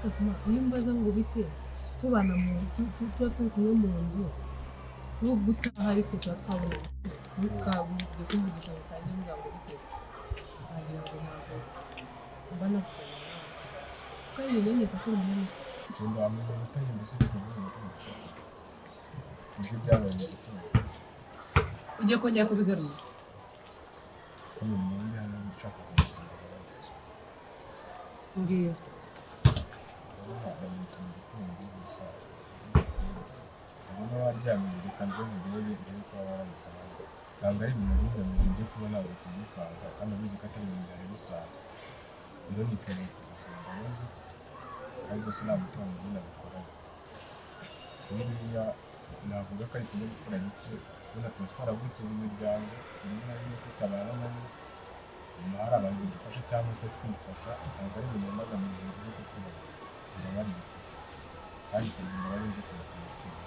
Ariko sima iyo umbaza ngo bite, tubana mu tuba turi kumwe mu nzu, nubwo utaha ariko tuba twabona, ntukabwe kumvugisha ngo utange umbwira ngo bite, wagira ngo ntabwo mba navuganye nawe, kuko ari ibintu nkeka ko umuntu Cunga wamenye gutanga mbese bikavuga ngo ibyo byabaye mu gitondo. Ugiye kongera kubigarura? Hano ndi hano nshaka kumusaba imbabazi. Mbwira. Urabona ndamutse mu gitondo gusa ndabona waryamye, reka nze murebe ndebe ko waba waramutse amahoro. Ntabwo ari ibintu bigamije byo kuba naza kumukanga, kandi abizi ko atari ibintu byari bisanzwe. Rero nifuje kugusaba imbabazi, kandi rwose nta mutima mubi nabikoranye. Buriya navuga ko ari ikinyabupfura gike, ubona tuba twaravukiye mu miryango rimwe na rimwe tutabana nabo, nyuma hari abantu badufasha cyangwa se twifasha. Ntabwo ari ibintu biba byo kukubabaza. Mbabarire, kandi nsabye imbabazi nzikuye ku mutima.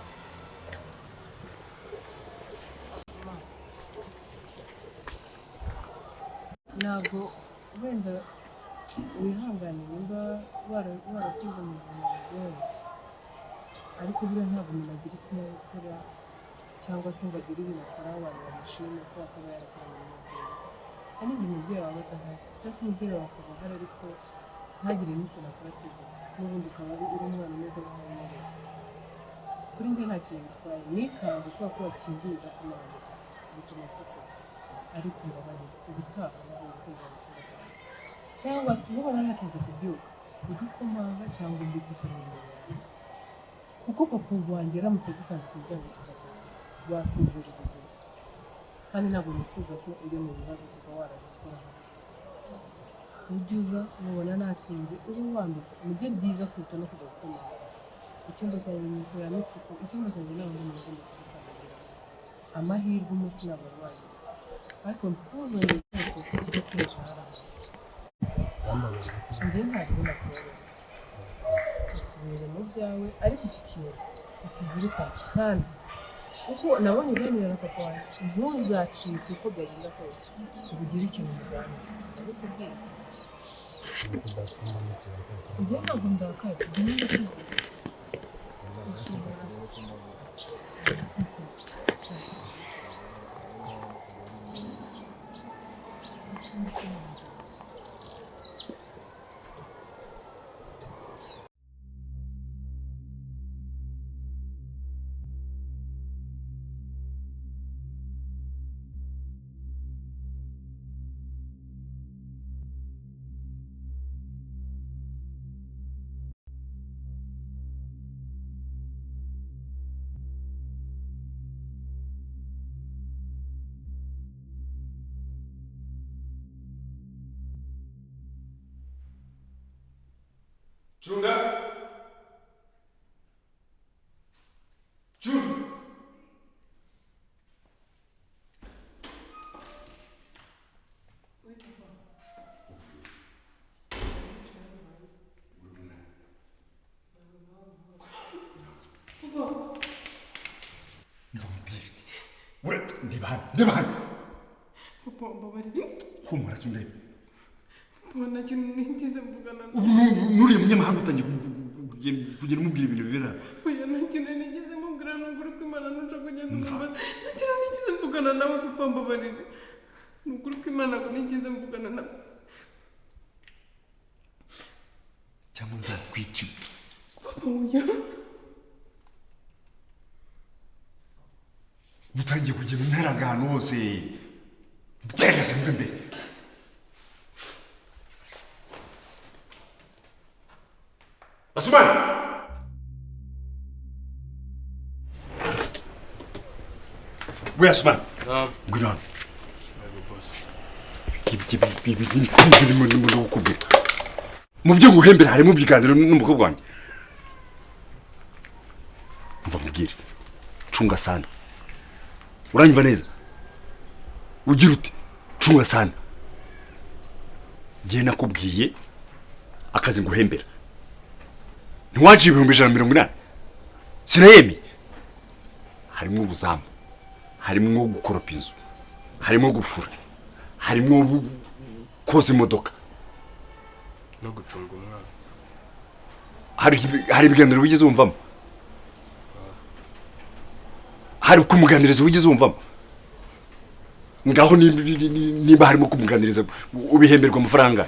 Ntabwo wenda wihangane nimba warakuze mu buzima bugoye, ariko buriya ntabwo umuntu agira ikinyabupfura cyangwa se ngo agire ibintu akora abantu bamushime ko akaba yarakoranye n'umubyeyi. Hari n'igihe umubyeyi wawe adahari, cyangwa se umubyeyi wawe akaba ahari ariko ntagire n'ikintu akora kizima, n'ubundi ukaba uri umwana umeze nk'aho wiyereze. Kuri njye nta kintu bitwaye, nikanze kubera ko wakinguye udakomanga gusa bituma nsakuza, ariko mbabarire, ubutaha ntuzongere kwinjira mu cyumba cyanjye, cyangwa se nubona natinze kubyuka ujye ukomanga cyangwa umbike ukora imbere yawe, kuko papa wanjye aramutse agusanze ku muryango w'icyumba cyanjye wasinzira ubuzima, kandi ntabwo nifuza ko ujya mu bibazo kuva waraza gukora hano. Ujye uza nubona natinze ube wambika, nibyo byiza kuruta no kujya gukomanga. Icyumba cyanjye nyikoreramo isuku, icyumba cyanjye nta wundi muntu ugomba kugikandagira. Amahirwe umunsi ntabwo wari wagira, ariko ntuzongere gukora ikosa ryo kwinjira hariya. Wambabarire se? Njye ntabwo nakubabarira. Usubire mu byawe, ariko iki kintu ukizirikane, kandi kuko nabonye uganira na papa wanjye, ntuzacike uko byagenda kose ngo ugire ikintu umuganiriza, ndabikubwira. Njye ntabwo ndakaye, njye ndakubwira. Chunga. Chunga. Ndeba hano, ndeba hano. Papa, mbabarire. Humura, sindebe. Papa, nta kintu nigeze mvugana nawe. Ubu nuriya munyamahanga utangiye kugenda umubwira ibintu bibera. Oya, nta kintu nigeze mubwira, ni ukuri kw'Imana ntuca kugenda umubaza. Nta kintu nigeze mvugana nawe, papa, mbabarire. Ni ukuri kw'Imana ntabwo nigeze mvugana nawe. Cyangwa nzakwica. Papa, oya. Utangiye kugenda unteranga ahantu hose. Gerageza mve imbere. Asumani! We Asumani! Naam. Ngwino hano. Yego boss. Ibi ndimo ndakubwira. Mu byo nguhembera harimo ibiganiro n'umukobwa wanjye. Umva nkubwire. Cunga sana. Uranyumva neza? Ugira ute? Cunga sana. Njye nakubwiye akazi nguhembera. Ntiwaciye 180,000. Sinayemeye. Harimo ubuzamu, harimo gukoropa inzu, harimo gufura, harimo koza imodoka no gucunga umwana. Hari ibiganiro wigeze wumvamo? Hari kumuganiriza wigeze wumvamo? Ngaho niba harimo kumuganiriza ubihemberwa amafaranga.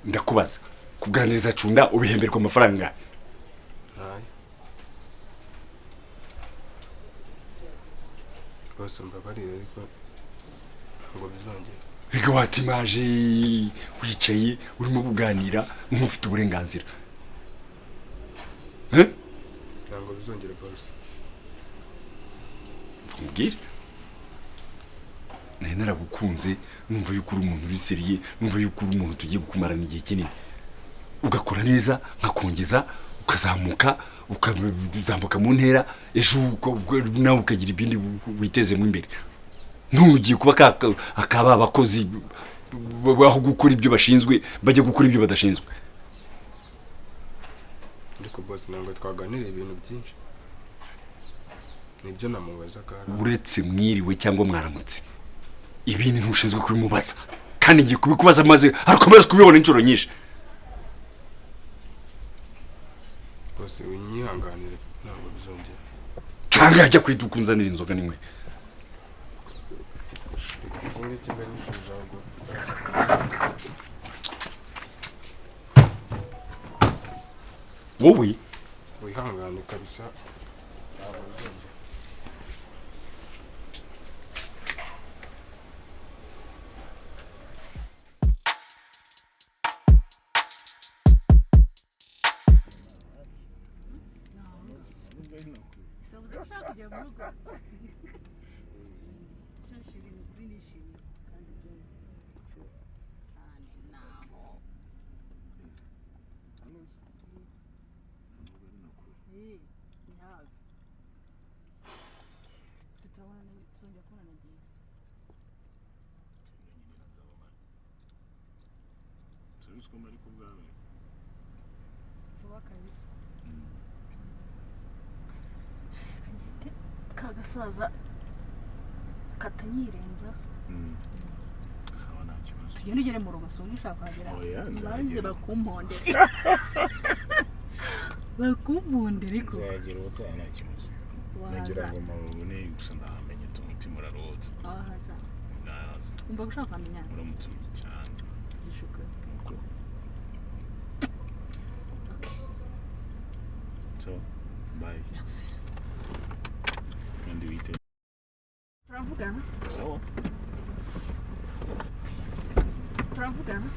Ndakubaza, kuganiriza Cunda ubihemberwa amafaranga? Bose mbabarire ariko ntabwo bizongera. Biga watimaje wicaye urimo kuganira nk'ufite uburenganzira. Ntabwo bizongera bose. Mubwire. Nari naragukunze numva yuko uri umuntu uri seriye, numva yuko uri umuntu tugiye kumarana igihe kinini. Ugakora neza nkakongeza ukazamuka ukazamuka mu ntera, ejo nawe ukagira ibindi witezemo imbere. None ugiye kuba akaba abakozi aho gukora ibyo bashinzwe bajya gukora ibyo badashinzwe. Ariko boss ntabwo twaganiriye ibintu byinshi. Nibyo namubaza kandi. Uretse mwiriwe cyangwa mwaramutse, ibindi ntushinzwe kubimubaza kandi ngiye kubikubaza maze arakomeza kubibona inshuro nyinshi. Boss winyihanganire ntabwo bizongera. Cyangwa ajya kwidukunzanira inzoga nimwe. Wowe wihangane kabisa ntabwo bizongera. Kagasaza katanyirenza. Tugende ugere mu rugo soni ushaka kuhagera. Maze bakumpondere. Bakumpondere ko. Nzagera ubutaha nta kibazo. Nagira ngo mabone gusa ndahamenye umutima uraruhutse. Ahaza. Umva gushaka kumenya. Uramutse cyane. Gishuka. Okay. So, bye. Merci. Kandi wite. Turavugana. Sawa. Turavugana.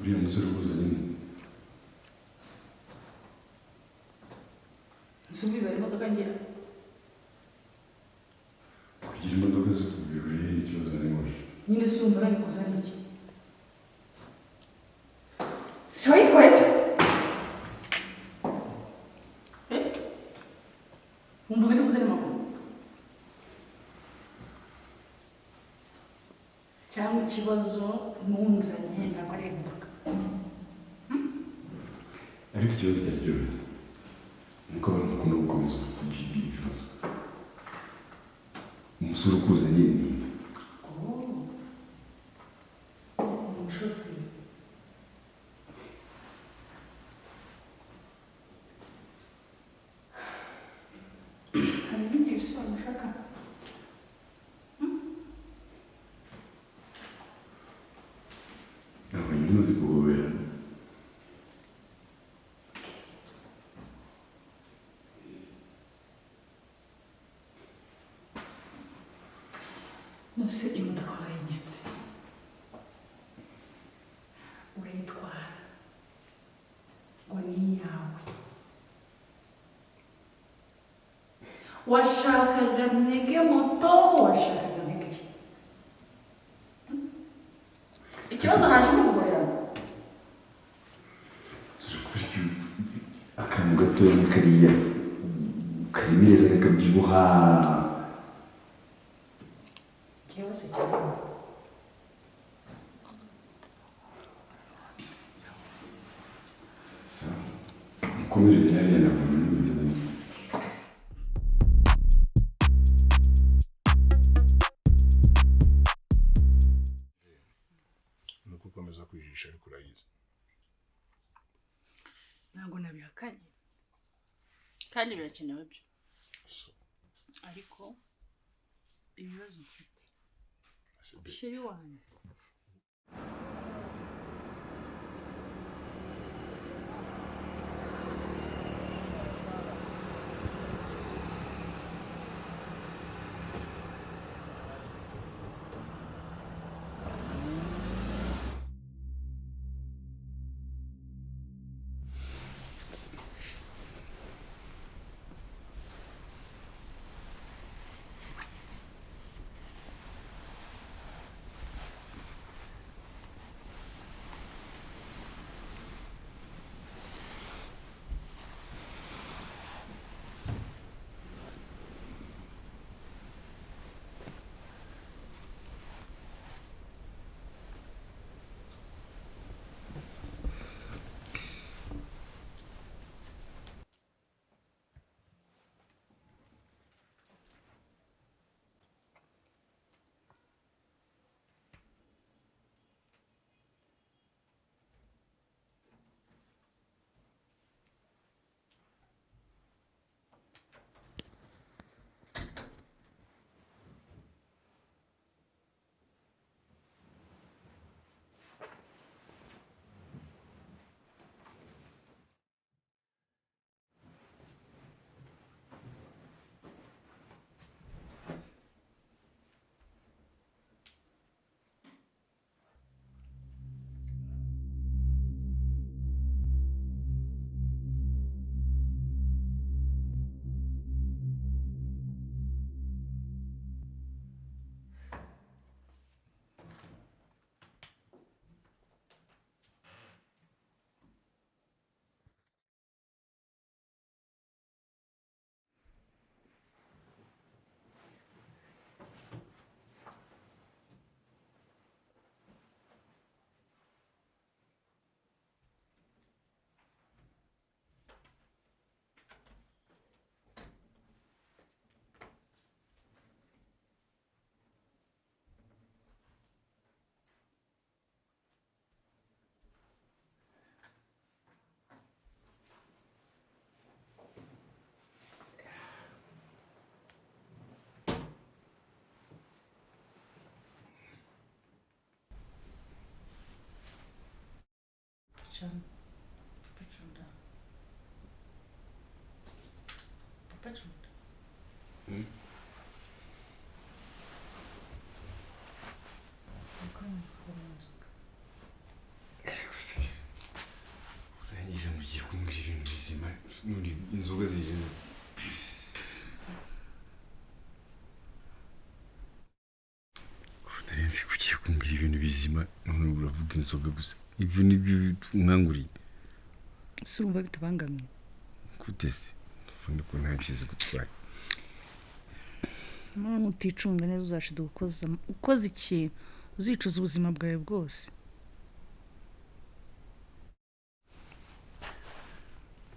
Uriya musore ukuzanye nyine. Nsubiza imodoka ngira. Kugira imodoka zikubwira ikibazo n'imwe. Nyine si umva ari kuzana iki? Si wayitwaye se? Wumva biri kuzana amakuru? Cyangwa ikibazo nunzanye ntabwo ari imodoka. Ariko ikibazo cyaryoshye nuko abantu bakunda gukomeza kugira ibibazo. Umusore ukuzanye ni umushoferi. Hari ibindi bisobanuro ushaka? Ntabwo nyuma guhobera. Nose imodoka warayinyatse urayitwara ngo ni iyawe, Washakaga ntege moto, washakaga ntege iki? Ikibazo hajemo guhoberana. Akantu gatoya ni kariya karemereza kakabyibuha. Ikibazo cyane. Mukomereze hariya navuga n'ibintu neza. Ni uko ukomeza kwijijisha ariko urayizi. Ntabwo nabihakanye kandi birakenewe byo, ariko ibibazo mfite chéri wanjye. Papa Cunda. Papa Cunda. Urangiza mugiye kumbwira ibintu bizima nuri inzoga zije. Nari nzi ko ugiye kumbwira ibintu bizima none uravuga inzoga gusa. Ibyo nibyo umwanguriye. Ese urumva bitabangamiye? Gute se? Ubundi ko nta cyiza gutwaye. None uticunga neza uzashida ukoze ikintu uzicuza ubuzima bwawe bwose.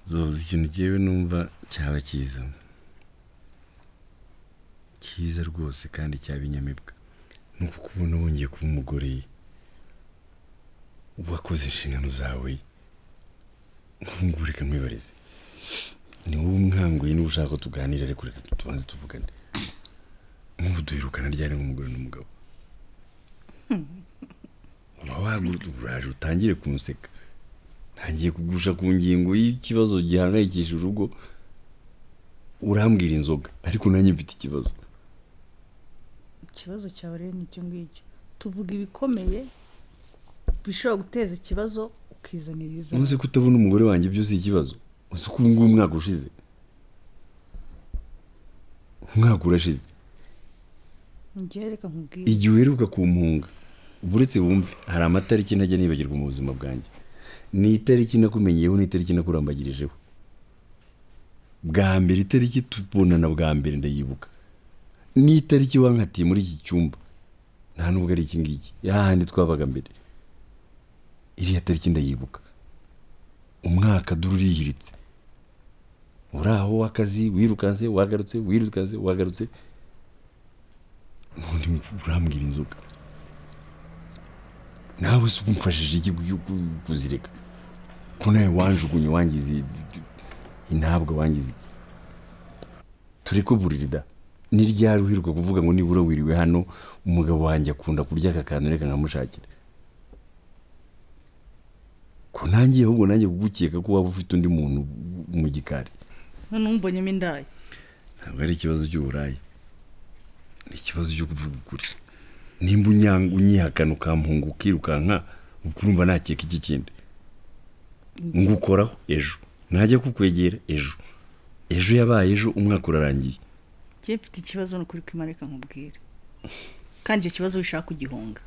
Zoza ikintu jyewe numva cyaba cyiza. Cyiza rwose kandi cyaba inyamibwa. Ni ukukubona wongeye kuba umugore wakoze inshingano zawe. Nk'ubu reka nkwibarize. Ni wowe umwanguye niba ushaka ko tuganira ariko reka tubanze tuvugane. Nk'ubu duherukana ryari nk'umugore n'umugabo? Uraje utangire kunseka. Ntangiye kugusha ku ngingo y'ikibazo gihangayikishije urugo. Urambwira inzoga ariko nanjye mfite ikibazo. Ikibazo cyawe rero ni icyo ngicyo. Tuvuga ibikomeye bishobora guteza ikibazo ukizaniriza. Uzi ko utabona umugore wanjye ibyo si ikibazo. Uzi ko ubu ngubu umwaka ushize. Umwaka urashize. Njye reka nkubwire. Igihe uheruka kumpunga, uretse wumve, hari amatariki ntajya nibagirwa mu buzima bwanjye. Ni itariki nakumenyeyeho, ni itariki nakurambagirijeho bwa mbere, itariki tubonana bwa mbere ndayibuka, ni itariki wankatiye muri iki cyumba, nta nubwo ari iki ngiki, yahandi twabaga mbere. Iriya tariki ndayibuka. Umwaka dore urihiritse, uri aho w'akazi, wirukanse wagarutse, wirukanse wagarutse, none urambwira inzoga. Nawe se umfashije iki kuzireka, ko nawe wanjugunye, wangize intabwa, wangize iki? Turi ko buriri da. Ni ryari uheruka kuvuga ngo nibura wiriwe hano, umugabo wanjye akunda kurya aka kantu, reka nkamushakira? Ko nanjye ahubwo nanjye kugukeka ko waba ufite undi muntu mu gikari. None umbonyemo indaya? Ntabwo ari ikibazo cy'uburaya, ni ikibazo cyo kuvuga ukuri. Nimba unyanga, unyihakana, ukampunga, ukirukanka, ubwo urumva nakeka iki kindi? Ngukoraho ejo, najya kukwegera ejo, ejo yabaye ejo, umwaka urarangiye. Njye mfite ikibazo, ni ukuri kw'Imana, reka nkubwire, kandi icyo kibazo wishaka kugihunga,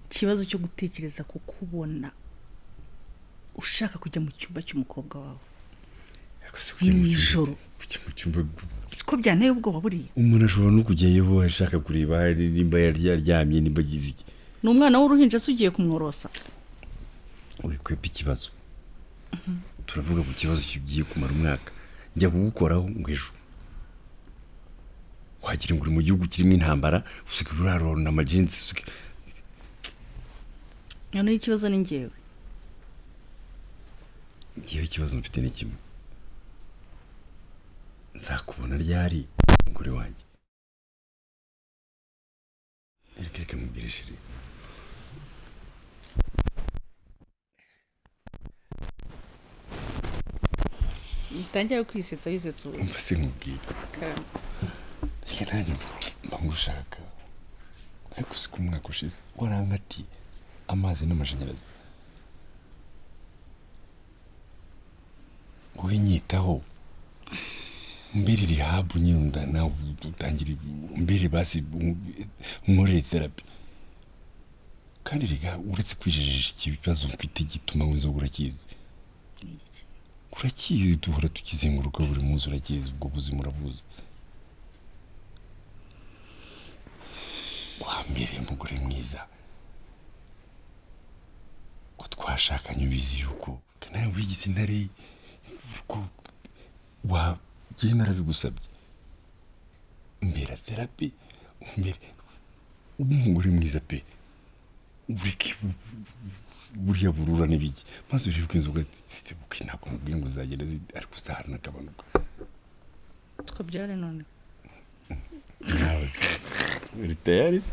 ikibazo cyo gutekereza kukubona ushaka kujya mu cyumba cy'umukobwa wawe Ariko se kujya mu cyumba- Mw'ijoro. Kujya mu cyumba? Siko byanteye ubwoba buriya. Umuntu ashobora no kujyayo ashaka kureba nimba yaryamye, nimba agize iki. Ni umwana w'uruhinja se ugiye kumworosa? Wikwepa ikibazo. Turavuga ku kibazo kigiye kumara umwaka. Njya kugukoraho ngo ejo, wagira ngo uri mu gihugu kirimo intambara, usigaye urarona amajinsi Noneho ikibazo ni njyewe? Ngewe ikibazo mfite ni kimwe: nzakubona ryari, umugore wanjye? Reka, reka mubwire, chérie. Utangira kwisetsa, wisetsa ubusa. Umva se nkubwire. Reka nanjye mba ngushaka, ariko si ko umwaka ushize warankatiye amazi n'amashanyarazi? Wowe nyitaho, umbere rehab nyine, nawe utangire umbere basi unkorere therapy. Kandi rega uretse kwijijisha, ikibazo mfite gituma inzoga urakizi, urakizi, duhora tukizenguruka buri munsi, urakizi, ubwo buzima urabuzi. Wambereye umugore mwiza, ko twashakanye ubizi yuko nawe wigize intare, ko wagiye, narabigusabye, mbera therapy, umbere ube umugore mwiza pe, ureke buriya burura n'ibiki, maze urebe ko inzoga zitebuke. Ntabwo mubwiye ngo zagenda ariko zaranagabanuka. Tukabyare none. Nawe uri tayari se?